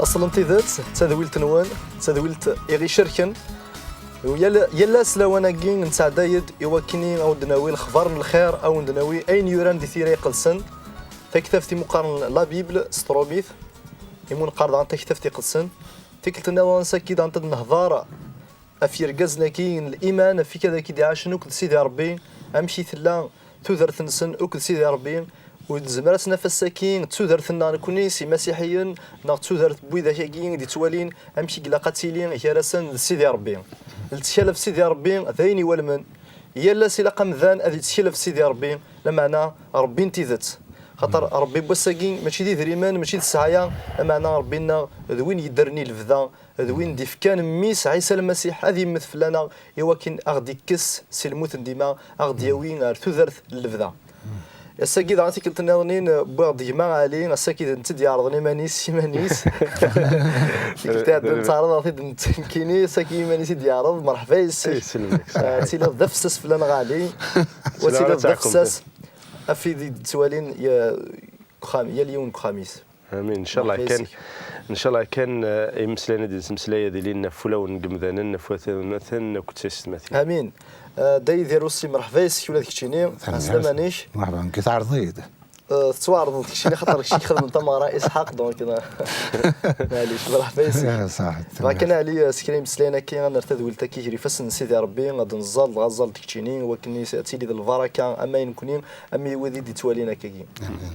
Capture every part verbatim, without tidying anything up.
Aṣel n tidet, d tadwilt-nwen, d tadwilt i ɣ-icerken. Yal, yal ass lawan-agi nettɛedday-d i wakken i awen-d-nawi lexbar n lxir, awen-d-nawi ayen yuran di Tira Iqedsen, taktabt i mu qqaren la Bible s trumit, i mu neqqar daɣen taktabt iqedsen. Tikkelt nniḍen ass-agi daɣen ad nehḍer ɣef yergazen-agi n liman, ɣef wigad-agi d-iɛacen akked Sidi Ṛebbi, amek i tella tudert-nsen akked Sidi Ṛebbi. Ur nezmer ad s-naf ass-agi d tudert-nneɣ nekkni s imasiḥiyen, neɣ d tudert n widak-agi i d-ittwalin amek i ilaq ad tili gar-asen d Sidi Ṛebbi. Lettkal ɣef Sidi Ṛebbi d ayen iwalmen. Yal ass ilaq amdan ad yettkel ɣef Sidi Ṛebbi, lameɛna Ṛebbi n tidet. Xaṭer Ṛebbi n wass-agi mačči d idrimen, mačči d ssɛaya, lameɛna Ṛebbi-nneɣ d win yeddren i lebda, d win d-ifkan mmi-s Ɛisa Lmasiḥ ad yemmet fell-aneɣ, i wakken a ɣ-d-ikkes si lmut n dima, a ɣ-d-yawi ar tudert n lebda. Ass-agi daɣ tikkelt nniḍen-in, wwiɣ-d gma Ɛli, ass-agi d netta i d-yeɛreḍen iman-is s iman-is. Tikkelt iɛeddan ttaɛraḍeɣ-t-id nekkini, ass-agi iman-is i d-yeɛreḍ. Merḥba yes-k. Ad tiliḍ d afessas fell-aneɣ Ɛli, u ad tiliḍ d afessas ɣef wid i d-yettwalin, deg uxxam, yal yiwen deg uxxam-is. Amin. Ncallah kan, ncallah kan, eh, imeslayen i d-nettmeslay ad ilin ɣef wulawen n yemdanen, ɣef watmaten akked tiyessetmatin. Amin. Eh, Dda Yidir Ussi, merḥba yes-k ula d keččini. Ɛeslama-k. Merḥba, nekk teɛreḍ-iyi-d. Eh, tettwaɛreḍeḍ keččini, xaṭer kečč i ixedmen tameɣra Isḥaq, donc, eh, maɛlic, merḥba yes-k. Dɣa kan Ɛli, eh, s kra imeslayen akka, ad nerr tadwilt akka gar ifassen n Sidi Ṛebbi, ad nẓall, dɣa ẓẓall-d keččini, wakken ad tili d lbaraka, ama i nekkni, am i wid i d-ittwalin akkagi. Amin.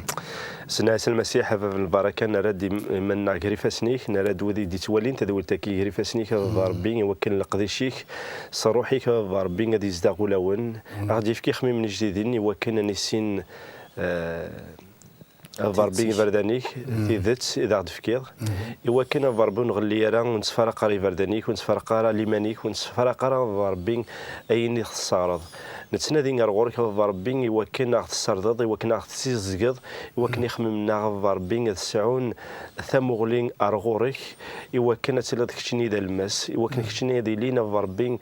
Sidna Ɛisa Lmasiḥ, a bab n lbaraka, nerra-d im-, iman-nneɣ gar ifassen-ik, nerra-d wid i d-ittwalin tadwilt-agi gar ifassen-ik, a baba Ṛebbi, i wakken leqdic-ik s Ṛṛuḥ-ik, a baba Ṛebbi, ad izdeɣ ulawen, a ɣ-d-yefk ixemmimen ijdiden i wakken ad nissin, eh, a baba Ṛebbi, iberdan-ik, tidet i d aɣ-d-tefkiḍ, i wakken a baba Ṛebbi ur nɣelli ara, ur nettfaraq ara iberdan-ik, ur nettfaraq ara liman-ik, ur nettfaraq ara a baba Ṛebbi ayen i ɣ-tesseɣreḍ. Nettnadi ar ɣur-k a baba Ṛebbi i wakken a ɣ-tessardeḍ, i wakken a ɣ-tessizedgeḍ, i wakken ixemmimen-nneɣ a baba Ṛebbi ad sɛun tamuɣli ar ɣur-k, i wakken ad tiliḍ keččini d alemmas, i wakken keččini ad ilin a baba Ṛebbi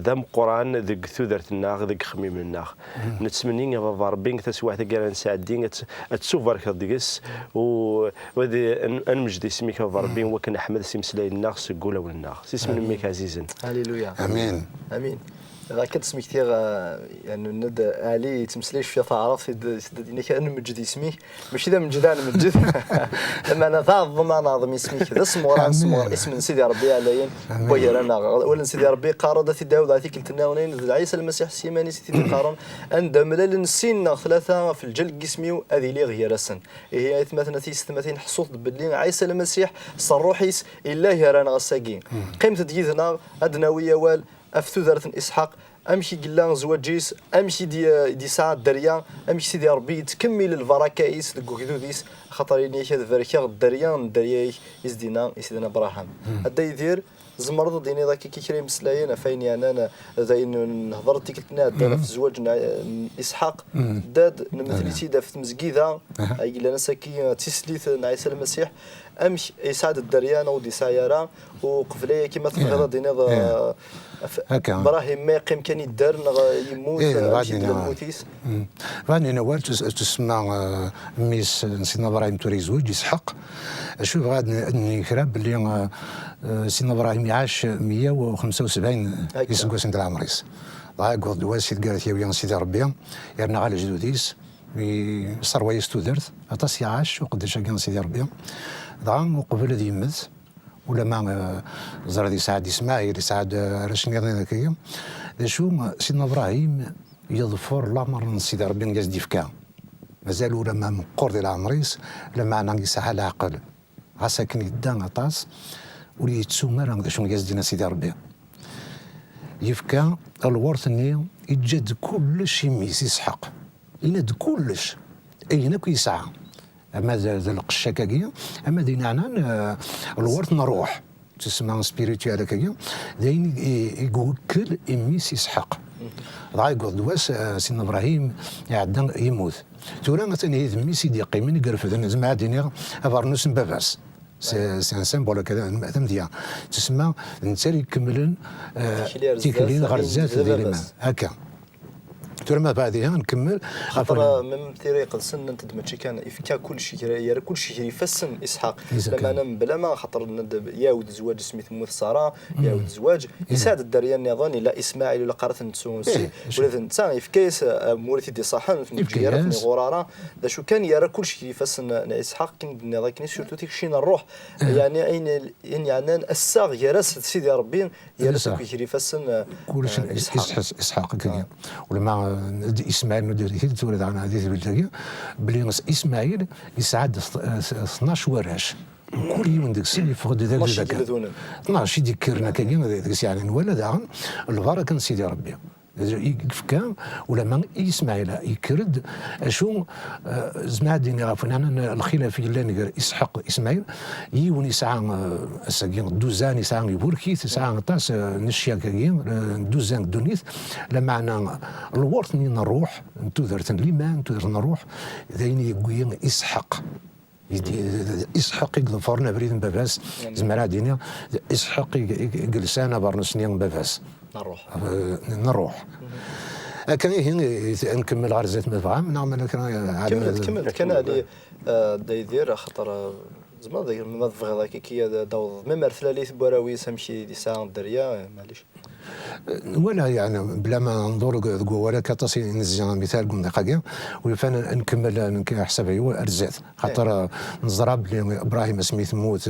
d ameqqran deg tudert-nneɣ, deg ixemmimen-nneɣ. Nettmenni a baba Ṛebbi taswiɛt-agi ara nesɛeddi ad tt-, ad tettubarkeḍ deg-s, u, u ad, ad nmeǧǧed isem-ik a baba Ṛebbi, wakken neḥmed s imeslayen-nneɣ seg wulawen-nneɣ. S isem n mmi-k ɛzizen. Amin. Amin. Dɣa akka d-smektiɣ, eh, yani, nenna-d Ɛli yettmeslay cwiya taɛrabt, i d-, i d-, ad d-ini kra, ad nmeǧǧed isem-ik. Mačči d ameǧǧed ara nmeǧǧed. Lameɛna d aɛḍem ara neɛḍem isem-ik. D asemɣer ara nessemɣer isem n Sidi Ṛebbi ɛlayen. Wagi ara naɣ. Awal n Sidi Ṛebbi yeqqar-d, a T Dawed, ɣer tikkelt nniḍen, d Ɛisa Lmasiḥ s yiman-is i t-id-iqqaren, anda mlalen sin neɣ tlata ɣef lǧal n yisem-iw, ad iliɣ gar-asen. Ihi, aytmaten, a tiyessetmatin, ḥṣut-d belli Ɛisa Lmasiḥ s Ṛṛuḥ-is yella gar-aneɣ ass-agi. Qqimet-d yid-neɣ, ad d-nawi awal ɣef tudert n Isḥaq, amek i yella zzwaǧ-is, amek i d-, i d-yesɛa dderya, amek Sidi Ṛebbi yettkemmil lbaraka-is deg ugdud-is, axaṭer ini-ak ad barkeɣ dderya n dderya-ik, i s-d-yenna i Sidna Abṛaham. A Dda Yidir, tzemreḍ ad d-tiniḍ akka kra imeslayen ɣef wayen yeɛnan d ayen nehḍer tikkelt-nni iɛeddan ɣef zzwaǧ n, n Isḥaq, dad, nmettel-it-id ɣef tmezgida, ay yellan ass-agi d tislit n Ɛisa Lmasiḥ, amek yesɛa-d dderya neɣ ur d-yesɛi ara, uqbel ayagi ma tebɣiḍ ad d-tiniḍ, eh, ɣef Ibrahim ma yeqqim kan yedder neɣ yemmut, amek i tella lmut-is? Bɣiɣ ad d-iniɣ awal tus-, tusemma, eh, mmi-s n Sidna Ibrahim tura yezweǧ, Isḥaq. Acu bɣiɣ ad n-, ad d-nini kra belli, eh, eh, Sidna Ibrahim iɛac meyya u xemsa u sebɛin iseggasen di leɛmer-is. Dɣa yewweḍ-d wass i deg ara t-yawi Sidi Ṛebbi, yerna ɣer lejdud-is, yesserwa-yas tudert, aṭas iɛac uqeddac-agi n Sidi Ṛebbi. Dɣa uqbel ad yemmet, ulamma, eh, ẓriɣ yesɛa-d Ismaɛil, yesɛa-d, eh, arrac nniḍen akkagi. D acu, Sidna Ibrahim yeḍfer lamer n Sidi Ṛebbi i as-d-yefka. Mazal ulamma meqqer di leɛmer-is, lameɛna yesɛa leɛqel. Ɣas akken yedda aṭas, ur yettu ara d acu i as-d-yenna Sidi Ṛebbi. Yefka lwert-nni, yeǧǧa-d kullec i mmi-s Isḥaq. Yenna-d kullec, ayen akk yesɛa. Ama d, d lqecc akkagi, ama d ayen yeɛnan, eh, lwert n ṛṛuḥ, tusemma spirituel akkagi, d ayen i, i, i iwekkel i mmi-s Isḥaq. Dɣa yewweḍ-d wass, eh, Sidna Ibrahim iɛedda yemmut. Tura atan ihi d mmi-s i d-yeqqimen, i irefden, zemreɣ ad d-iniɣ, abernus n baba-s. C'est, c'est un symbole akka, d amedya. Tusemma d netta ara ikemmlen, eh, tikli ɣer zdat di liman. Akka. Tura ma bɛdiha nkemmel. Xaṭer même tira iqedsen nnant-d mačči kan ifka kullec, yerra kullec gar ifassen Isḥaq. Lameɛna mebla ma, xaṭer nnant-d iɛawed zzwaǧ asmi temmut Ṣara, iɛawed zzwaǧ, yesɛa-d dderya nniḍen, yella Ismaɛil, ur ilaq ara ad t-nettu aussi, ula d netta yefka-yas amur i t-id-iṣaḥen, ur t-neǧǧi ara, ur ten-iɣur ara. D acu kan, yerra kullec gar ifassen n Isḥaq, akken i d-tenniḍ akken, surtout tikci n ṛṛuḥ, yeɛni ayen, ayen yeɛnan assaɣ gar-as d Sidi Ṛebbi, yerra-t akk gar ifassen. Kullec n Isḥaq, Isḥaq akkagi. Ulama d Ismaɛil n Uderrit i d-tura daɣen di tbilt-agi, belli Ismaɛil yesɛa-d tnac warrac. Kul yiwen deg-sen yeffeɣ-d d agdud akka. Tnac i d-yekkren akkagi, deg-s yeɛni nwala daɣen lbaraka n Sidi Ṛebbi. I yefka ulama i Ismaɛil, yekker-d acu, zemreɣ ad d-iniɣ ɣef winna lxilaf yellan gar Isḥaq d Ismaɛil. Yiwen yesɛa, ass-agi, dduzan, yesɛa iburek-it, yesɛa aṭas n ccyak-agi, dduzan n ddunit, lameɛna lwert-nni n ṛṛuḥ, n tudert n liman, n tudert n ṛṛuḥ, d ayen yewwi Isḥaq. Isḥaq i iḍefren abrid n baba-s, zemreɣ ad d-iniɣ, d Isḥaq i yelsan abernus-nni n baba-s. N ṛṛuḥ. Akka ihi, nkemmel ɣer zdat ma tebɣam, neɣ ma kra. Kemmel, kemmel kan, Ali, Dda Yidir, axaṭer tzemreḍ, ma tebɣiḍ, akka ad d-tawḍeḍ même ar tlalit n warraw-is, amek i d-yesɛa dderya, maɛlic. Wala, yeɛni, bla ma nḍur deg wawal akka aṭas i nezzi, am i targum deg-agi, u yufan nkemmel, nekk ḥsab-iw ar zdat. Xaṭer neẓra belli Ibrahim asmi temmut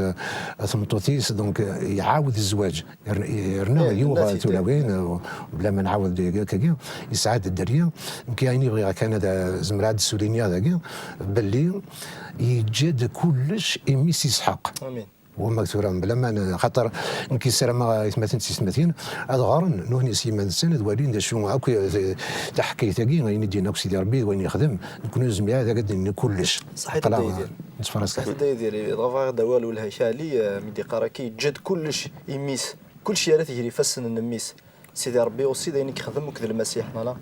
tmeṭṭut-is, donc iɛawed zzwaǧ, yerna yuɣ tulawin, bla ma nɛawed akkagi, yesɛa-d dderya. Nekk ayen i bɣiɣ kan ad zemreɣ ad d-suliniɣ dagi, belli yeǧǧa-d kullec i mmi-s Isḥaq. Wamma tura, mebla ma n-, xaṭer nekk ssarameɣ aytmaten d teysetmatin ad ɣren, nutni s yiman-nsen, ad walin d acu akk, eh, taḥkayt-agi, ayen i d-yenna akk Sidi Ṛebbi, d wayen yexdem, nekkni ur nezmir ara ad d-nini kullec. Ṣaḥit a Dda Yidir. Nettfaṛas kan. Ṣaḥit a Dda Yidir, dɣa bɣiɣ ad d-awaleɣ lhak Ali, eh, mi d-iqqar akka, yeǧǧa-d kullec i mmi-s, kullec yerra-t gar ifassen n mmi-s. Sidi Ṛebbi aussi d ayen i yexdem akked Lmasiḥ, neɣ ala?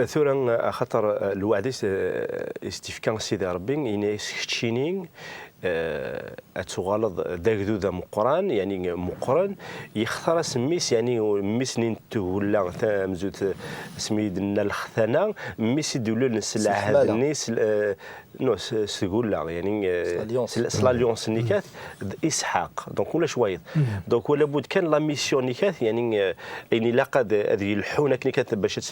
Tura, axaṭer, eh, lweɛd i s-, eh, i s-d-ifka Sidi Ṛebbi, yenna-yas keččini, eh, ad tuɣaleḍ d agdud ameqqran, yeɛni meqqren, yextar-as mmi-s, yeɛni mmi-s-nni n tgella, tamzut, asmi i d-nenna lextana, mmi-s i d-ululen s lɛahd-nni, s l-, eh, non, s, s tgella, yeɛni, eh, s l-, s l'alliance-nni kat, d Isḥaq. Donc, ulac wayeḍ. Donc, wala bud kan la mission-nni kat, yeɛni, eh, ayen ilaq ad, ad yelḥun akken kat bac ad,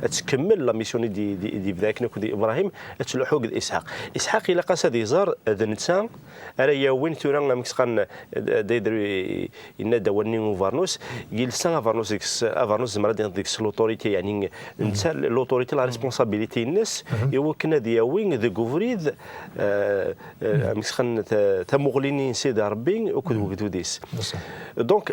ad tkemmel la mission-nni d-, d-, d-yebda akken akked Ibrahim, ad tluḥu akked Isḥaq. Isḥaq ilaq-as ad iẓer d netta ara yawin tura, amek s-qqaren, d, d, d, yenna-d awal-nni n ubernus, yelsa abernus deg-s, abernus zemreɣ ad iniɣ deg-s l'autorité, yeɛni netta l'autorité, la responsabilité-ines, i wakken ad yawi deg ubrid, eh, eh, amek s-qqaren, ta-, tamuɣli-nni n Sidi Ṛebbi akked wegdud-is. Donc,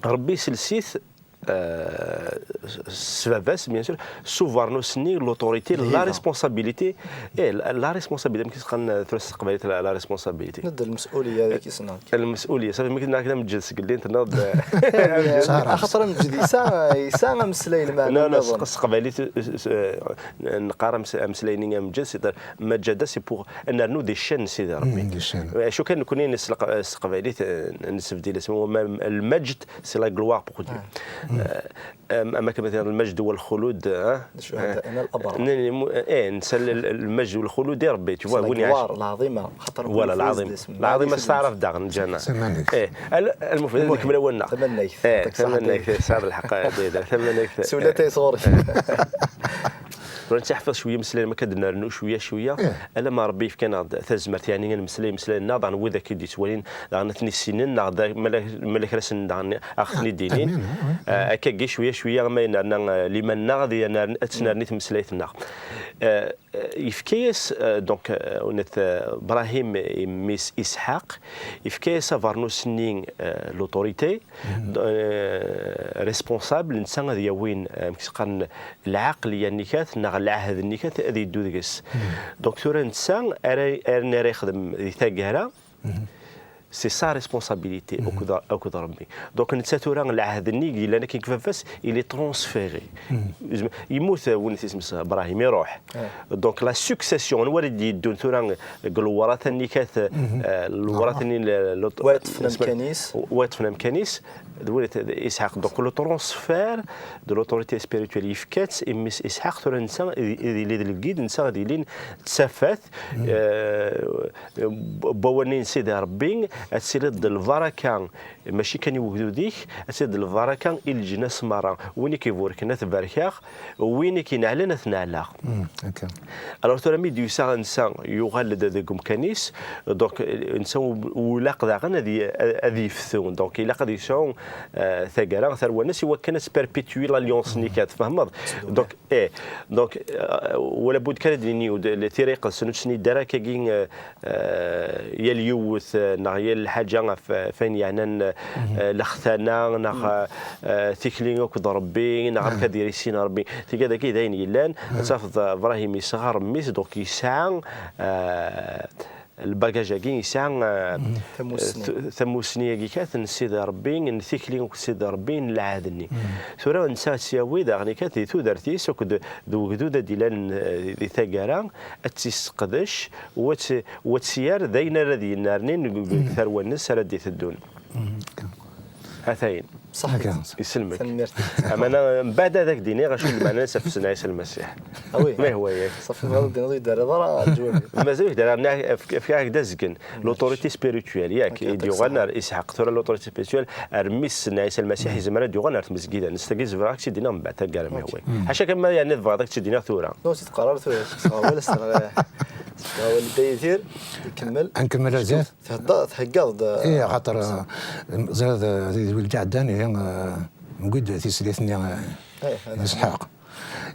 Ṛebbi isels-it, eh, s baba-s, bien sûr, s ubernus-nni, l'autorité, la responsabilité, eh, la, la responsabilité, amek s-qqaren tura s teqbaylit, la, la responsabilité. Nedda lmesuliyya deg isna. Lmesuliyya, safi, mi k-, mi k-, d ameǧǧed seg llin, tenniḍ-d, axaṭer ameǧǧed yesɛa, yesɛa ameslay, lmeɛna nniḍen. S teqbaylit, eh, s-, eh, neqqar ames-, ameslay-nni ameǧǧed, c'est-à-dire, maǧada, c'est pour ad nernu di ccan n Sidi Ṛebbi. Acu kan nekkni s teqbaylit, eh, nesbedil asmi, lmeǧd, c'est la gloire pour Dieu. Eh, am-, am akken ma tenniḍ lmeǧd wa lxulud, eh? Ih, nsa l-, l-, lmeǧd wa lxulud i Ṛebbi, tu vois, win iɛic. Voilà, lɛaḍima. Lɛaḍima s taɛrabt daɣen, lǧana. Ih, al-, المفيد, ad ikemmel awal-nneɣ. Tamanegt. Ih, tamanegt, tesɛiḍ lḥeqq, a Dda Yidir, tamanegt. Sewlat ay sɣur-k. Tura netta ḥfiḍ cwiya imeslayen, ma akka d-nernu cwiya, cwiya, alamma Ṛebbi yefka-aneɣ-d tazmert, yeɛni ad nemmeslay imeslayen-nneɣ, daɣen wid akka i d-yettwalin, daɣen ad ten-issinen, neɣ d, ma la, ma la kra sen daɣen a ɣ-ten-id-inin. Amin, wi. Eh, akkagi cwiya, cwiya, ma nerna, eh, liman-nneɣ, ad yerna, ad tennerni tmeslayt-nneɣ. Eh, eh, yefka-yas, eh, donc, eh, unat, eh, Brahim i mmi-s Isḥaq, yefka-yas abernus-nni, eh, l'autorité, eh, responsable, netta ad yawin, eh, amek s-qqaren, lɛaqel, yeɛni kat, neɣ lɛahd-nni kat, ad yeddu deg-s. Donc tura netta ara, ara, ara yexdem di taggara, C'est sa responsabilité akked, akked Rebbi. Donc netta tura lɛehd-nni i yellan akken deg baba-s, il est transféré. Yemmut, euh, win isem-is Brahim, iruḥ. Donc la succession, anwa ara d-yeddun tura deg lewrata-nni kat, euh, lewrata-nni, l- l- Wa yeṭṭfen amkan-is. Wa yeṭṭfen amkan-is, d win Isḥaq. Donc le transfert de l'autorité spirituelle yefka-tt i mmi-s Isḥaq, tura netta ad, ad yili d lgid, netta ad yilin d tafat, euh, n wawal-nni n Sidi Ṛebbi, ad tiliḍ d lbaraka, mačči kan i wegdud-ik, ad tiliḍ d lbaraka i leǧnas merra. Win i k-iburken ad t-barkeɣ, win i k-ineɛlen ad t-neɛleɣ. Alors tura mi d-yusa netta, yuɣal-d deg umkan-is, donc netta u-, ulaq daɣen ad y-, ad yeftu. Donc ilaq ad yesɛu, euh, taggara, tarwa-nnes, i wakken ad tperpétuer l'alliance-nni kan, tfehmeḍ? Donc, eh, donc, euh, wala bud kan ad d-nini, tira iqedsen ur tt-nidda ara akkagi, euh, euh, yal yiwet, euh, neɣ yal lḥaǧa ɣef, ɣef wayen yeɛnan, euh, lextana, neɣ, euh, euh, tikli akked Ṛebbi, neɣ amek ad irissin Ṛebbi. Tigad-agi d ayen yellan, ad tafeḍ, euh, Ibrahim yesɣa ɣer mmi-s, donc yesɛa, euh, lbagaj-agi, yesɛa, euh, tamusni. T-, tamusni-agi kat n Sidi Ṛebbi, n tikli akked Sidi Ṛebbi, n lɛahd-nni. Tura netta ad tt-yawi daɣen kat di tudert-is akked d wegdud ad d-ilan, euh, di taggara, ad tt-isseqdec, u ad tt-, u ad tt-yerr d ayen ara d-yennernin deg, deg tarwa-nnes ara d-iteddun. Atayen. Ṣaḥit. Iselmek. Tanemmirt. Amana, mbeɛd ad ak-d-iniɣ acu n lmeɛna-s ɣef Sidna Ɛisa Lmasiḥ. Ah oui. Ma yehwa-yak. Ṣafi, tebɣiḍ ad d-tiniḍ ur yi-d-terriḍ ara ǧwab-iw. Mazal ur yi-d-terriḍ, efk-, efk-ak-d azgen. L'autorité spirituelle, yak, i d-yuɣalen ar Isḥaq. Tura l'autorité spirituelle, ar mmi-s n Ɛisa Lmasiḥ, yezmer ad d-yuɣal ar tmezgida-nnes. Tagi zemreɣ ad k-tt-id-iniɣ mbeɛd taggara, ma yehwa-yak. Ḥaca kan ma yeɛni tebɣiḍ ad k-tt-id-iniɣ tura. Non, si teqqar ara tura, si teqqar wala s-, wala Dda Yidir, ikemmel. Ad nkemmel azal. Thedda-, theggaḍ-d. Ih, axaṭer, eh, ẓriɣ d, d, d wid iɛeddan, ihi, eh, newwi-d tislit-nni, eh, n Isḥaq.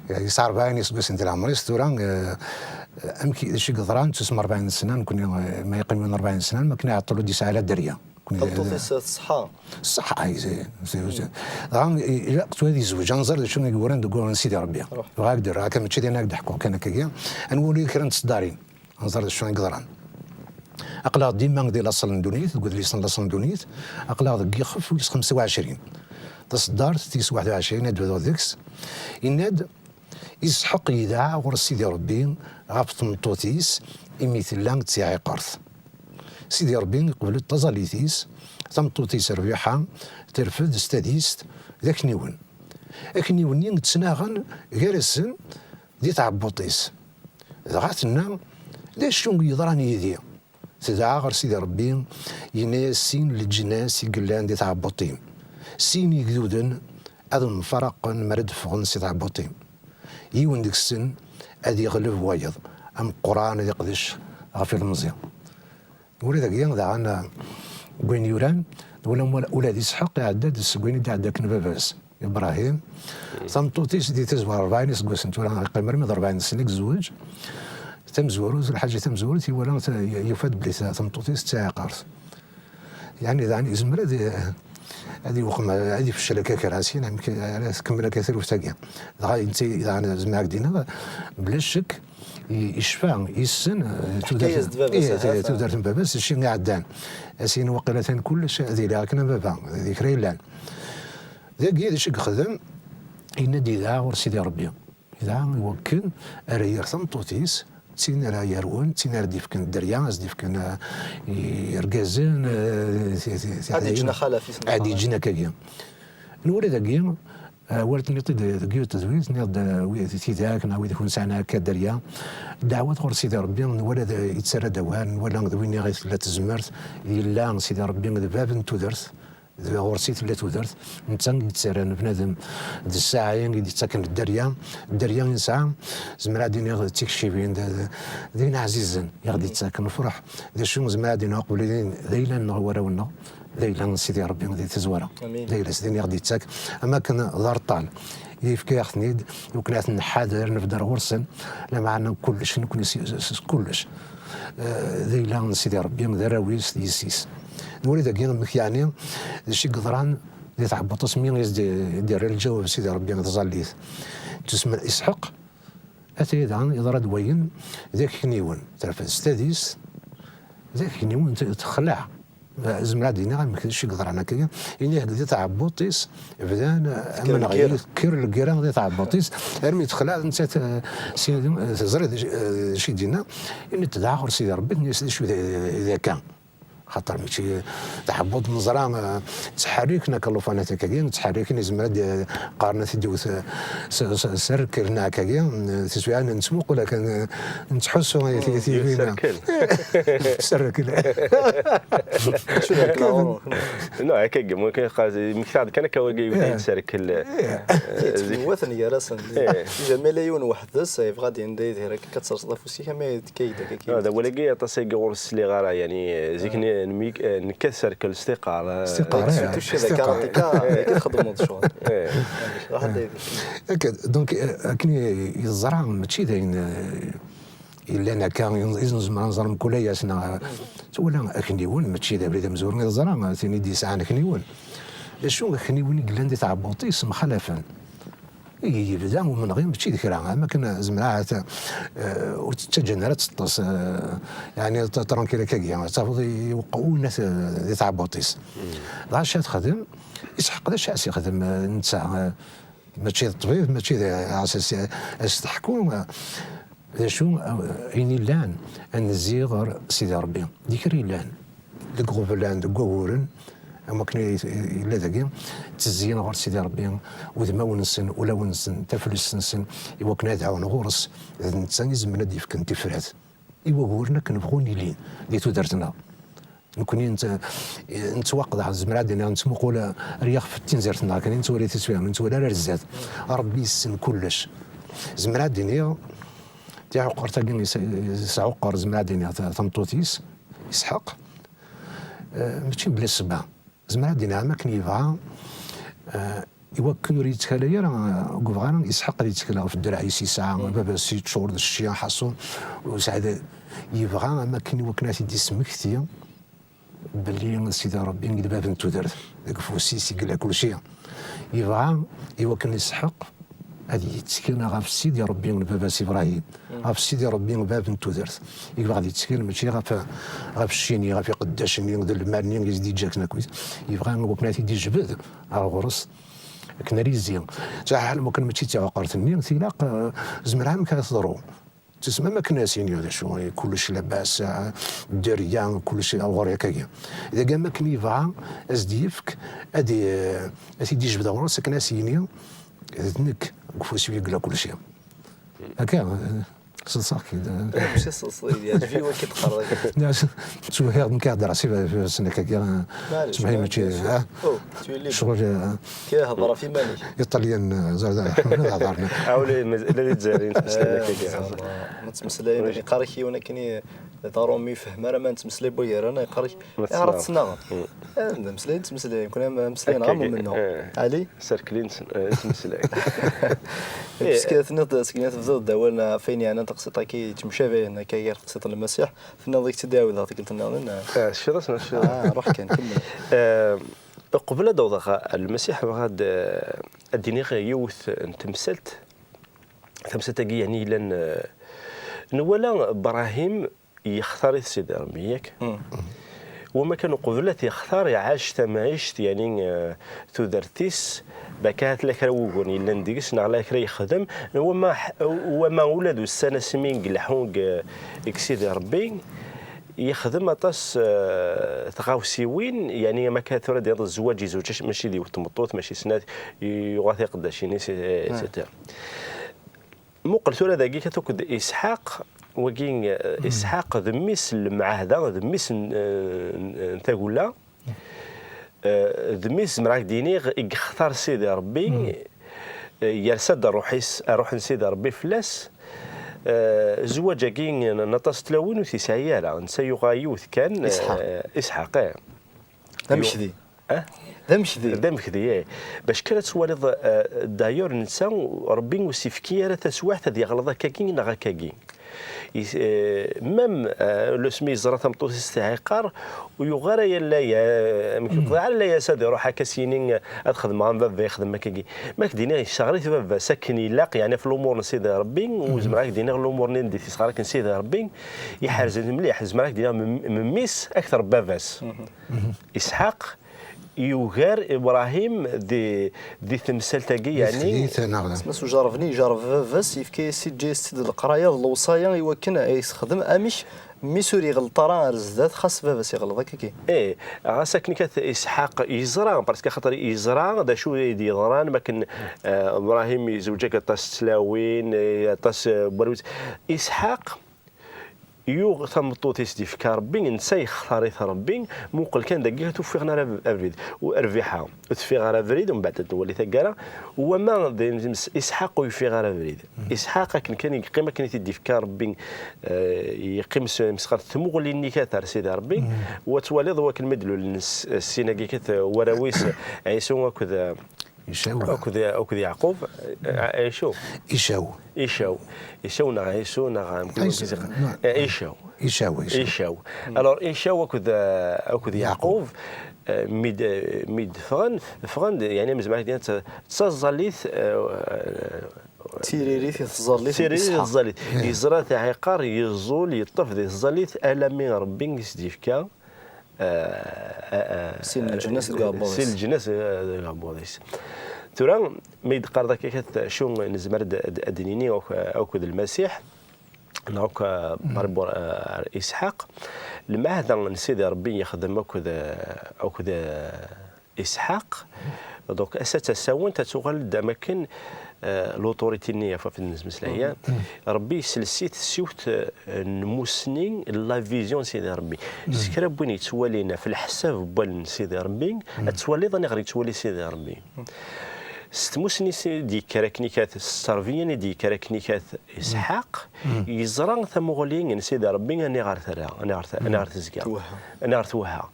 Yesɛa rebɛin iseggasen di leɛmer-is tura, eh, amek, d acu i yeḍran, tusem rebɛin sna, nekkni, eh, ma yeqqim yiwen rebɛin sna, ma akken iɛeṭṭel ur d-yesɛi ara dderya. Nekkni, tameṭṭut-is, eh, tṣeḥḥa. Tṣeḥḥa, ay, zay, zay, zay. Dɣa, i-, ilaq tura ad yezweǧ, ad nẓer d acu i yuran deg wawal n Sidi Ṛebbi. Bɣiɣ ad k-d-rreɣ, akka mačči d ayen ad k-d-ḥkuɣ kan akkagi, ad nwali kra n tseddarin. Ad nẓer d acu i yeḍran. Aql-aɣ dima di laṣel n ddunit, deg udlis n laṣel n ddunit, aql-aɣ deg yixef wis xemsa u ɛecrin. Taṣeddart tis waḥed u ɛecrin ad d-bduɣ deg-s. Yenna-d, Isḥaq yedɛa ɣur Sidi Ṛebbi ɣef tmeṭṭut-is imi tella d tiɛiqert. Sidi Ṛebbi iqbel-d taẓallit-is, tameṭṭut-is Rbiḥa terfed s tadist d akniwen. Akniwen-nni ttnaɣen gar-asen di tɛebbuṭ-is. Dɣa tenna, d acu i yeḍran yid-i? Tedɛa ɣer Sidi Ṛebbi, yenna-yas sin leǧnas i yellan di tɛebbuṭ-im, sin igduden ad mfaraqen mi ara d-ffɣen si tɛebbuṭ-im. Yiwen deg-sen ad yeɣleb wayeḍ, ameqqran ad iqdec ɣef ilemẓi. Ula dagi daɣen, deg wayen yuran, ula, ula d Isḥaq iɛedda-d seg wayen i d-iɛedda akken baba-s. Ibrahim, tameṭṭut-is di tazwara rebɛin iseggasen tura, yeqqim armi d rebɛin sna i yezweǧ. Tamezwarut, lḥaǧa tamezwarut, iwala ta-, yufa-d belli ta-, tameṭṭut-is d taɛiqert. Yeɛni, daɣen, yezmer ad i-, ad iwqem, ad ifeccel akka kra, syin amek ara tkemmel akka taluft-agi. Dɣa, netta, daɣen, zemreɣ ad d-iniɣ, bla ccek, i-, icfa, yessen, eh, tudert, ih, tudert n baba-s, acu iɛeddan. As-yini waqila atan kullec ad iliɣ akken am baba, di kra yellan. Dagi, d acu i yexdem? Yenna-d yedɛa ɣur Sidi Ṛebbi. Yedɛa i wakken ara yerr tameṭṭut-is, d tin ara yerwen, d tin ara d-yefken dderya, ad s-d-yefken, eh, i yergazen, eh, ti-, ti-, ad d-yeǧǧen tiḥdayin. Ad d-yeǧǧen akkagi. Nwala dagi, eh, war tenniḍ-t-id deg yiwet tedwilt, tenniḍ-d, eh, wi-, tidak, neɣ wid i kun-sɛan akka dderya. Ddeɛwat ɣur Sidi Ṛebbi, nwala d, yettarra-d awal, nwala d win i tella tezmert, yella Sidi Ṛebbi d bab n tudert. D ɣur-s i tella tudert, netta i yettarran bnadem d ssaɛa i d-yettaken dderya. Dderya i nesɛa, zemreɣ ad d-iniɣ d tikcibin, d, d, d ayen ɛzizen i ɣ-d-yettaken lefṛeḥ. D acu zemreɣ ad d-iniɣ uqbel-ihin, d ayla-nneɣ i warraw-nneɣ, d ayla n Sidi Ṛebbi di tazwara. Amin. D ayla-s din i ɣ-d-yettak, am akken d areṭṭal. Yefka-yaɣ-ten-id, iwakken ad ten-nḥader, nebder ɣur-sen, lameɛna kullec, nekkni s, s, s kullec. Eh, d ayla n Sidi Ṛebbi, d arraw-is, d yessi-s. Nwala dagi amek yeɛni, d acu i yeḍran di tɛebbuṭ-is mi i s-d-yerra lǧawab Sidi Ṛebbi d tẓallit. Tusem Isḥaq, ataya daɣen yeḍra-d wayen d akniwen, terfed s tadist, d akniwen t-, texleɛ. Zemreɣ ad d-iniɣ amek d acu i yeḍran akka. Ini-ak di tɛebbuḍt-is, bdan amenɣi, tekker lgirra di tɛebbuḍt-is, armi texleɛ nettat, eh, si, eh, teẓri d acu, eh, d acu i d-yenna. Ini-d dɛa ɣer Sidi Ṛebbi, tenna-yas d acu d, d akka. Xaṭer mačči tɛebbuḍt neẓra, eh, ttḥerriken akka llufan-a akka-agi, ttḥerriken, izmer ad d-, qqaren ad t-id-iwet, eh, s, s, s rrkel neɣ akka-agi, eh, tiswiɛin nettmuqul akken, eh, nettḥussu, eh, ti-, ti-, tina. Serkel. Serkel. Acu d rrkel? Non, akka-agi, mumkin qqar-, mmektaɣ-d kan akka wagi yewta-d serkel. Yettmewwaten gar-asen. Jamais la yiwen weḥd-s yebɣa ad yended akka ad terseḍ afus-ik, ama d kayda, kayda. Ah, d awal-agi aṭas-agi ur sliɣ ara, yani, zik n-, n-, nekkat serkel s tiqqar, eh, s tiqqar, eh, surtout chez les karatéka, zik txeddmeḍ ccɣel. Eh. Ruḥ ad d-, donc, eh, akken i, i teẓra, mačči d ayen, eh, yellan akka, i nezmer ad nẓer mkul ass, neɣ, twala, akniwen mačči d abrid amezwaru i teẓra, tin i d-yesɛan akniwen. D acu akniwen i yellan di tɛebbuḍt-is mxalafen? I yebda umenɣi mačči d kra, am akken zemreɣ ahat, eh, ur tt-ttaǧǧan ara ad teṭṭes, eh, yeɛni t-, tranquille akkagi, ad tafeḍ i-, iweqqeɛ unat, eh, di tɛebbuḍt-is. Dɣa acu ara texdem? Isḥeq d acu ara s-yexdem, eh, netta, eh, mačči d ṭṭbib, mačči d, eh, as, as, as-teḥku, eh, d acu, eh, ayen illan, ad nezzi ɣer Sidi Ṛebbi. D kra illan. Deg iɣeblan, deg waguren, am wakken i, i, yella dagi, ttezzin ɣer Sidi Ṛebbi, udmawen-nsen, ulawen-nsen, taflest-nsen, i wakken ad ɛawnen ɣur-s, d netta i izemren ad d-yefken tifrat i waguren akken bɣun ilin di tudert-nneɣ. Nekkni nett-, nettwaqḍeɛ, nezmer ad d-iniɣ, nettmuqul ar yixef n tinzirt-nneɣ, akken i nettwali tiswiɛin, ur nettwali ara ar zdat. Ṛebbi yessen kullec. Zemreɣ ad d-iniɣ, tiɛuqert-agi yes-, yesɛuqer, zemreɣ ad d-iniɣ, ta-, tameṭṭut-is, Isḥaq, eh, mačči bla ssebba. Zemreɣ ad d-iniɣ am akken yebɣa, eh, i wakken ur yettkala ara, eh, ur yebɣa ara Isḥaq ad yettkel ɣef ddreɛ-is yesɛa, baba-s yeččur d cci, ḥaṣun, ur yesɛi d-, yebɣa am akken i wakken ad t-id-yesmekti belli Sidi Ṛebbi i d bab n tudert, deg ufus-is i yella kulci. Yebɣa i wakken Isḥaq ad yettkel ɣef Sidi Ṛebbi n baba-s Ibṛahim, ɣef Sidi Ṛebbi bab n tudert. I yebɣa ad yettkel mačči ɣef, ɣef cci-nni, ɣef iqeddacen-nni, d lmal-nni i s-d-yeǧǧa akken akk. Yebɣa i wakken ad t-id-yejbed ar ɣur-s akken ar yezzi. Ttwaḥal am wakken mačči d tiɛuqert-nni, tilaq, eh, zemreɣ amek ara teḍru. Tusmam akken ad as-yini d acu, kullec labas, ah, dderya, kullec ɣur-i akkagi. Dagi am akken yebɣa ad s-d-yefk, ad i-, ad t-id-yejbed ɣur-s akken ad as-yini, d nekk, deg ufus-iw i yella kulci. Akka, eh, seḍsaɣ-k-id. Mačči seḍsa-yi-d, yeɛǧeb-iyi wakka teqqareḍ akka. Ttwehhiɣ-d nekk, heddreɣ s ifassen akkagi, eh, maɛlic, ttmeḥi mačči, maɛlic. Ah, oh, tu es libre. Ccɣel, eh, Kra hḍer ɣef iman-ik. Iṭalyan, eh, ẓer da, ḥemmlen ad hḍren. Awli, la di Lezzayer i nettmeslay akka. Eh, ma ttmeslay, iqar-ik yiwen akken i, d aṛumi, yefhem ara ma nettmeslay bu gar-aneɣ, iqar-ik, "Ayɣer ad tettnaɣeḍ?" Eh, d ameslay i nettmeslay, nekkni am-, ameslay-nneɣ am umennuɣ. Eh. Ali? Serkli nett-, eh, nettmeslay. Parce que tenniḍ-d, seg mi tebdiḍ-d awal ɣef wayen yeɛnan taqsiṭ-agi yettemcabayen akka gar teqsiṭ n Lmasiḥ, tenniḍ-d ad k-tt-id-ɛawdeɣ tikkelt nniḍen, neɣ? Eh, tecfiḍ-as, neɣ tecfiḍ? Ah, ruḥ kan, kemmel. Eh, Uqbel ad awḍeɣ ɣer Lmasiḥ, bɣiɣ ad, ad d-iniɣ yiwet n temsalt. Tamsalt-agi, yeɛni, yellan, eh, nwala Brahim yextar-it Sidi Ṛebbi, yak? Mm. Wama kan uqbel ad t-yextar, iɛac tamɛict, yeɛni, eh, tudert-is, baka tella kra n wuguren yellan deg-s, neɣ la kra yexdem, wama ḥ-, wama ula d ussan asmi i ileḥḥu deg, deg Sidi Ṛebbi, yexdem aṭas, eh, tɣawsiwin, yeɛni, am akka tura d-tiniḍ zzwaǧ, yezweǧ, mačči d yiwet tmeṭṭut, mačči snat, yuɣa tiqeddacin-is, et cetera. Muqel tura dagi kat akked Isḥaq, wagi, eh, Isḥaq d mmi-s n lemɛahda, d mmi-s n, eh, n, n tagella, eh, d mmi-s, zemreɣ ad k-d-iniɣ, i yextar Sidi Ṛebbi, eh, yersa-d ṛṛuḥ-is, ṛṛuḥ n Sidi Ṛebbi fell-as. Eh, zzwaǧ-agi n, n aṭas n tlawin ur t-yesɛi ara, netta yuɣa yiwet kan, eh, Isḥaq. Isḥaq, eh. D amekdi. Eh? D amekdi. D amekdi, eh. Bac kan ad twaliḍ, eh, d'ailleurs, netta, Ṛebbi ur s-yefki ara taswiɛt ad yeɣleḍ akkagi neɣ akkagi. Is- eh, même eh, le smi yeẓra tameṭṭut-is teɛqer, ur yuɣ ara yalla ya- amek yuqḍeɛ ara yas ad iruḥ akka s-yini ad xedmeɣ am baba yexdem akkagi. Ma k-d-iniɣ yesseɣrit baba-s akken ilaq, yeɛni ɣef lumuṛ n Sidi Ṛebbi, ur zemreɣ ad k-d-iniɣ lumuṛ-nni n ddit yesseɣra-ken Sidi Ṛebbi, iḥerzen mliḥ, zemreɣ ad k-d-iniɣ mem- memmi-s akteṛ n baba-s. Isḥaq yugar Ibrahim di, di temsalt-agi, yeɛni. Asma s ujerreb-nni ijerreb baba-s, yefka-yas, yeǧǧa-yas-tt-id leqraya d lewṣaya i wakken ay texdem, amek mmi-s ur iɣelleṭ ara ar zdat, xas baba-s iɣelleḍ akkagi. Ih, ɣas akken kan Isḥaq yeẓra, parce que axaṭer yeẓra d acu i d-yeḍran, makken eh, Ibrahim yezweǧ akka aṭas n tlawin, eh, aṭas eh, n warraw. Isḥaq yuɣ tameṭṭut i s-d-yefka Ṛebbi, netta yextar-it Ṛebbi, muqel kan dagi ur t-ufiɣen ara ab- abrid, u- rbiḥa, ur teffiɣ ara abrid, umbeɛd ad nwali taggara, wama d Isḥaq ur yeffiɣ ara abrid. Isḥaq akken kan yeqqim akken i t-id-yefka Ṛebbi, eh, yeqqim s- mesxer tmuɣli-nni kat ar Sidi Ṛebbi, u ad twaliḍ wakken mi d-lulen s- sin-agi kat warraw-is, Ɛisu akked, eh, Icaw. Akked, akked Yeɛqub, eh, Icaw. Icaw. Icaw. Icaw neɣ Ɛisu neɣ amek Ɛisu, i ziɣ- non. Eh, Icaw. Icaw, Icaw. Icaw. Alors, Icaw akked, eh, akked Yeɛqub, eh, mi d- mi d-ffɣen, ffɣen-d, yeɛni, nezmer ad d-nini d taẓallit, eh, Tiririt i tẓallit n tiririt i Isḥaq. Tẓallit. Yeẓra taɛiqar, yeẓẓul, yeṭṭef di tẓallit, alami Ṛebbi i s-d-yefka, eh, eh, eh, si lǧennet deg uɛebbuḍ-is. Si lǧennet, eh, deg uɛebbuḍ-is. Tura, mi d-qqareḍ akka kat, acu nezmer ad, ad, ad d-nini akk, akked Lmasiḥ, neɣ akk, eh, par rapport, eh, ar Isḥaq, lmeɛda n Sidi Ṛebbi yexdem akked, eh, akked, eh, Isḥaq. Donc, ass-a d tasawent ad tuɣal-d am akken, eh, l'autorité-nni ɣef wafat n nezmeslaya. Ṛebbi yesles-it s yiwet, eh, n tmussni, la vision n Sidi Ṛebbi. S kra n win yettwalin ɣef leḥsab n wallen n Sidi Ṛebbi, ad twaliḍ aniɣer yettwali Sidi Ṛebbi. S tmussni s i d-yekker akken ikat, s tterbiya i d-yekker akken ikat Isḥaq, yeẓra tamuɣli n Sidi Ṛebbi aniɣer terra, aniɣer te- aniɣer tezga, twehha. Aniɣer twehha.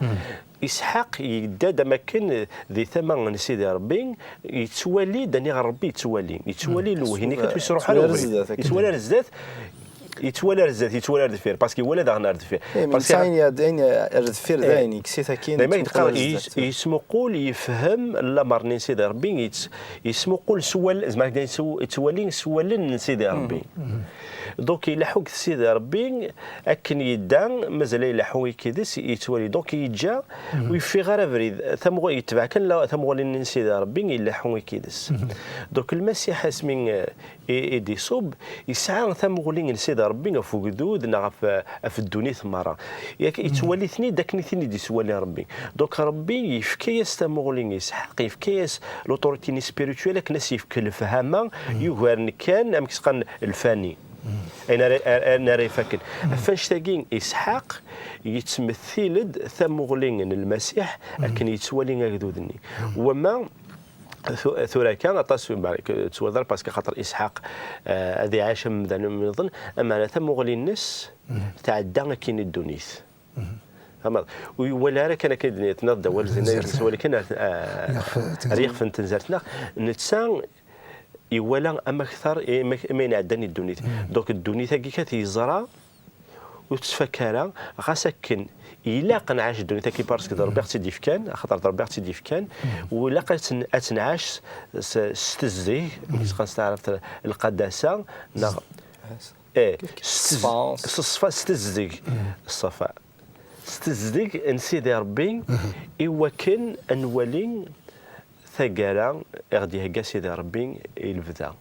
Isḥaq yedda-d am akken di tama n Sidi Ṛebbi, yettwali-d aniɣer Ṛebbi yettwali. Yettwali lewhi-nni, yettwali ar zdat, yettwali ar zdat, yettwali ar zdat, yettwali ar deffir, parce que iwala daɣen ar deffir. Eh, parce que ayen iɛeddan ar deffir d ayen yekkes-it akkin, dayma yettmuqul ar zdat. Yesmuqul, yefhem lamer-nni n Sidi Ṛebbi, yett- yesmuqul s wal-, zeɛma yettwali s wallen n Sidi Ṛebbi. Donc, ileḥḥu deg Sidi Ṛebbi, akken yedda, mazal ileḥḥu ikid-is, yettwali. Donc, yeǧǧa, ur yeffiɣ ara abrid. Tamuɣ-, yetbeɛ kan la- tamuɣli-nni n Sidi Ṛebbi, ileḥḥu ikid-is. Donc, Lmasiḥ asmi, eh, i, i d-iṣubb, yesɛa tamuɣli n Sidi Ṛebbi ɣef ugdud neɣ ɣef, ɣef ddunit merra. Yak, yettwali-ten-id akken i ten-id-yettwali Ṛebbi. Donc, Ṛebbi yefka-yas tamuɣli i Isḥaq, yefka-yas l'autorité-nni spirituelle akken ad s-yefk lefhama yugaren kan, amek s-qqaren, lfani. Ayen ara, ayen ara ifakken. Ɣef wannect-agi, Isḥaq yettmettil-d tamuɣli n Lmasiḥ akken yettwali agdud-nni. Wama tu- tura kan aṭas, tettwaḍer, parce que xaṭer Isḥaq, eh, ad iɛac am umdan nniḍen, ameɛna tamuɣli-nnes tɛedda akkin i ddunit. Tfehmeḍ? Ur iwala ara kan akken i d-tenniḍ d awal, tenzert, s wawal kan ar, ar yixef n tenzert-nneɣ. Netta iwala am akteṛ, am, am ayen iɛeddan i ddunit. Donc, ddunit-agi kan yeẓra, ur tettfak ara, ɣas akken ilaq ad nɛac ddunit-agi parce que d Ṛebbi i ɣ-tt-id-yefkan, axaṭer d Ṛebbi i ɣ-tt-id-yefkan, u ilaq ad tt-, ad tt-nɛac s, s tezdeg, mi s-qqaren s taɛrabt lqadasa, neɣ, eh, s tez-, ṣṣfa, s tezdeg, ṣṣafa. S tezdeg n Sidi Ṛebbi, i wakken ad nwali taggara i ɣ-d-ihegga Sidi Ṛebbi i lebda.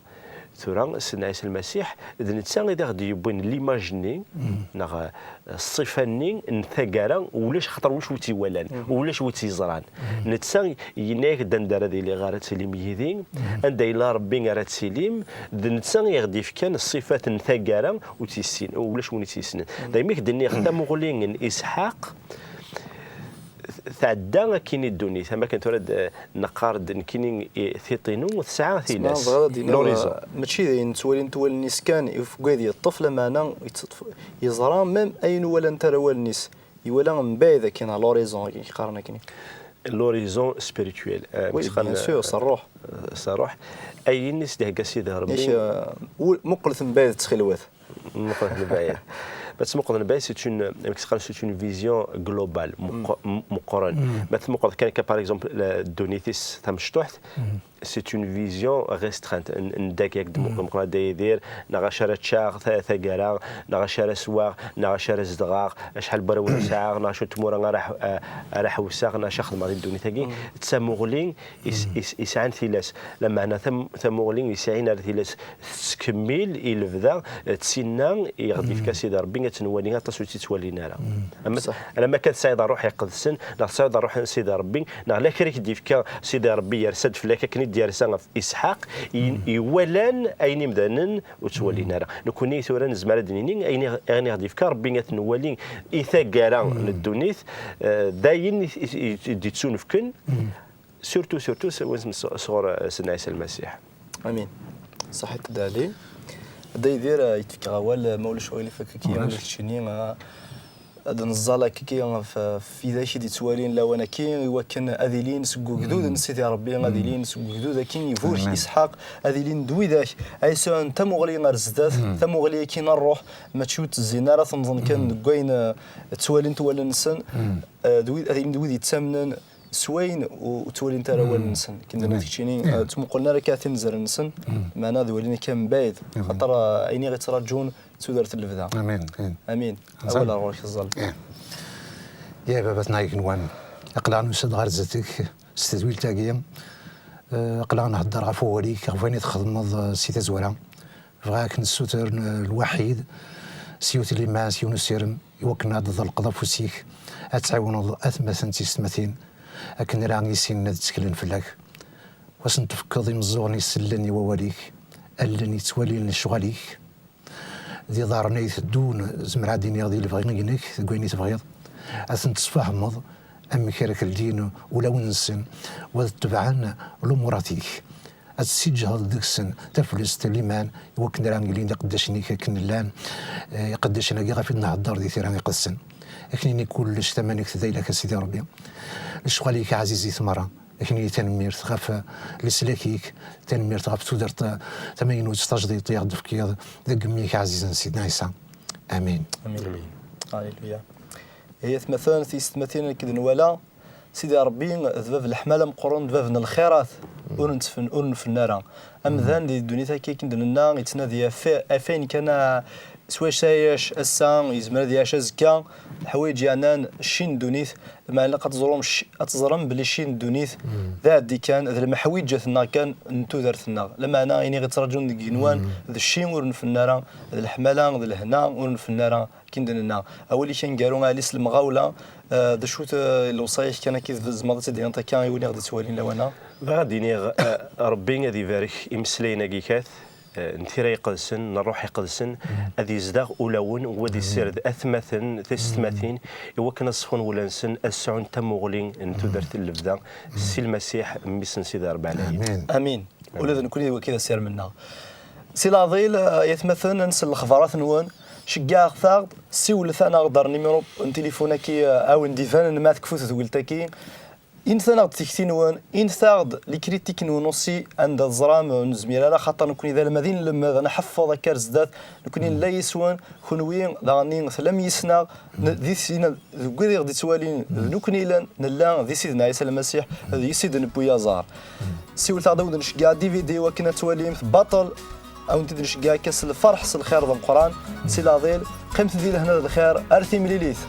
Tura, Sidna Ɛisa Lmasiḥ, d netta i d aɣ-d-yewwin l'image-nni, neɣ, eh, ṣṣifa-nni n taggara, ulac, xaṭer ulac wi tt-iwalan, ulac wi tt-yeẓran. Netta yenna-yak-d anda ara d-iliɣ ara tilim yid-i, anda yella Ṛebbi ara tilim, d netta i ɣ-d-yefkan ṣṣifat n taggara ur tt-yessin, ulac win i tt-yessnen. Daymi k-d-nniɣ tamuɣli n Isḥaq, tɛedda akkin i ddunit, am akken tura d-, neqqar-d nekkini i tiṭ-inu tesɛa tilas, bɣiɣ ad d-iniɣ, l'horizon. Mačči d ayen ttwalint wallen-is kan i ufgad yeṭṭef, lameɛna yettṭef-, yeẓra même ayen ur walant ara wallen-is, iwala mbaɛd akkin ɣer l'horizon, akken i qqaren akkin. L'horizon spirituel, eh, oui, bien sûr, s ṛṛuḥ. S ṛṛuḥ. Ayen i s-d-ihegga Sidi Ṛebbi. Yak, eh, muqlet mbaɛd ttxilwat. Muqel n lbɛid. Ma tmuqel n lbɛid, c'est une, amek ttqal, c'est une vision globale, meqqren. Ma tmuqel kan, ka, par exemple, ddunit-is tamecṭuḥt, c'est une vision restreinte. N dak yak d-muqel, meqqel ad yidir, neɣ acu ara ččeɣ taggara, neɣ acu ara sweɣ, neɣ acu ara zedɣeɣ, acḥal n warraw ara sɛeɣ, neɣ acu n tmura ara ḥewseɣ, neɣ acu ara xedmeɣ di ddunit-agi. D tamuɣli yesɛan tilas. Lameɛna tamuɣli yesɛan ar tilas tettkemmil i lebda, d tinna i ɣ-d-yefka Sidi Ṛebbi, ad tt-nwali aṭas ur tt-ttwalin ara. Alamma kan tesɛiḍ ṛṛuḥ iqedsen, neɣ tesɛiḍ ṛṛuḥ n Sidi Ṛebbi, neɣ la kra i k-d-yefka Sidi Ṛebbi, yersa-d fell-ak akken i d-yersa ɣef Isḥaq, iwalan ayen imdanen ur ttwalin ara. Nekkni tura nezmer ad d-nini ayen i ɣ-d-yefka Ṛebbi ad t-nwali i taggara n ddunit, d ayen i d-ittunefken. Surtout, surtout sɣur Sidna Ɛisa Lmasiḥ. Amin. Ṣaḥit Dda Ɛli. Dda Yidir, yetfek awal, ma ulac aɣilif, akkaki, ma keččini, ad neẓẓal akkaki ɣef widak i d-ittwalin lawan-agi, i wakken ad ilin seg ugdud n Sidi Ṛebbi, ad ilin seg ugdud akin iburek Isḥaq, ad ilin d widak ay yesɛun tamuɣli ar zdat, tamuɣli akin n ṛṛuḥ, mačči ur ttezzin ara, tenḍen kan deg wayen ttwalin wallen-nsen, d wid, ad ilin d wid yettamnen s wayen ur ttwalint ara wallen-nsen. Akken d keččini, ur ttmuqulen ara akka tinzar-nsen, meɛna ad walin akka mebɛid. Axaṭer ayen i ɣ-ittraǧun d tudert n lebda. Amin. Amin. Awal ar ɣur-k ẓẓal. Ya baba-tneɣ igenwan, aql-aɣ nusa-d ɣer zdat-k s tedwilt-agi. Aql-aɣ nhedder ɣef wawal-ik, ɣef wayen i txedmeḍ si tazwara. Bɣiɣ ad k-nessuter lwaḥid, s yiwet n liman, s yiwen usirem, i wakken ad d-tḍelqeḍ afus-ik, ad tɛiwneḍ atmaten d tisetmatin, akken ara issinen ad tteklen fell-ak. Ad sen-tefkeḍ imeẓẓuɣen isellen i wawal-ik, allen yettwalin lecɣal-ik, d iḍarren ay iteddun, zemreɣ ad d-iniɣ di lebɣi-inek, deg wayen i tebɣiḍ, ad ten-tesfehmeḍ amek ara keldin ulawen-nsen, u ad tebɛen lumurat-ik. Ad tessiǧhdeḍ deg-sen taflest n liman, i wakken ara ilin d iqeddacen-ik akken llan, eh, iqeddacen-agi ɣef i d-nhedder di tira iqedsen. Akken-nni kullec tamanegt d ayla-k a Sidi Ṛebbi. Lecɣal-ik ɛzizit merra. Akken-nni tanemmirt ɣef, eh, leslak-ik, tanemmirt ɣef tudert, eh, tamaynut tajdiṭ i aɣ-d-tefkiḍ deg mmi-k ɛzizen Sidna Ɛisa. Amin. Amin. Amin. Amin. Aleluya. Ihi atmaten, tisetmatin, nekk d nwala, Sidi Ṛebbi d bab n leḥmala meqqren, d bab n lxirat, ur nfen-, ur nfen ara. Amdan di ddunit akka akken d-nenna, yettnadi ɣef, ɣef wayen kan, ah, s wacu ara yɛac ass-a, yezmer ad yɛac azekka, leḥwayeǧ yeɛnan cci n ddunit, lameɛna ilaq ad teẓrum cci, ad teẓrem belli cci n ddunit d aɛeddi kan, d lemḥwiǧat-nneɣ kan n tudert-nneɣ. Lameɛna ayen i ɣ-ittraǧun deg igenwan d cci ur nfen ara, d leḥmala, d lehna ur nfen ara. Akken d-nenna, awal-ik aneggaru, Ɛli, s lemɣawla, eh, d acu-t, eh, lewṣaya-k kan akka i tzemreḍ ad tt-id-tiniḍ akka i win i ɣ-d-ittwalin lawan-a? Bɣiɣ ad d-iniɣ, eh, Ṛebbi ad ibarek imeslayen-agi kat, eh, n tira iqedsen, n ṛṛuḥ iqedsen, ad yezdeɣ ulawen, u ad issired atmaten, tisetmatin, i wakken ad ṣfun wula-nsen, ad sɛun tamuɣli n tudert n lebda, si Lmasiḥ, mmi-s n Sidi Ṛebbi Ɛlayen. Amin. Amin. Ula d nekkni d wagi i d asirem-nneɣ. Si Laḍil, eh, ay atmaten, ad nsel lexbarat-nwen, ceggɛet-aɣ-d, siwlet-aneɣ-d ar numéro n tilifun-agi, eh, a wen-d-ibanen ma tekfu tedwilt-agi. Init-aneɣ-d tikti-nwen, init-aɣ-d les critiques-nwen aussi, anda teẓram, eh, ur nezmir ara, xaṭer nekkni d almad i nlemmed, ad nḥeffeḍ akka ar zdat, nekkni nella yis-wen, kenwi daɣen tellam yis-neɣ, n-, di sin, deg wid i ɣ-d-ittwalin, d nekkni i llan, nella di Sidna Ɛisa Lmasiḥ, d yis i d-newwi aẓar. Siwlet-aɣ-d a wen-d-nceggeɛ D V D wakken ad twalimt baṭel, a wen-t-id-nceggeɛ akka s lferḥ, s lxir d ameqqran, si Laḍil, qqimet di lehna d lxir, ar timlilit.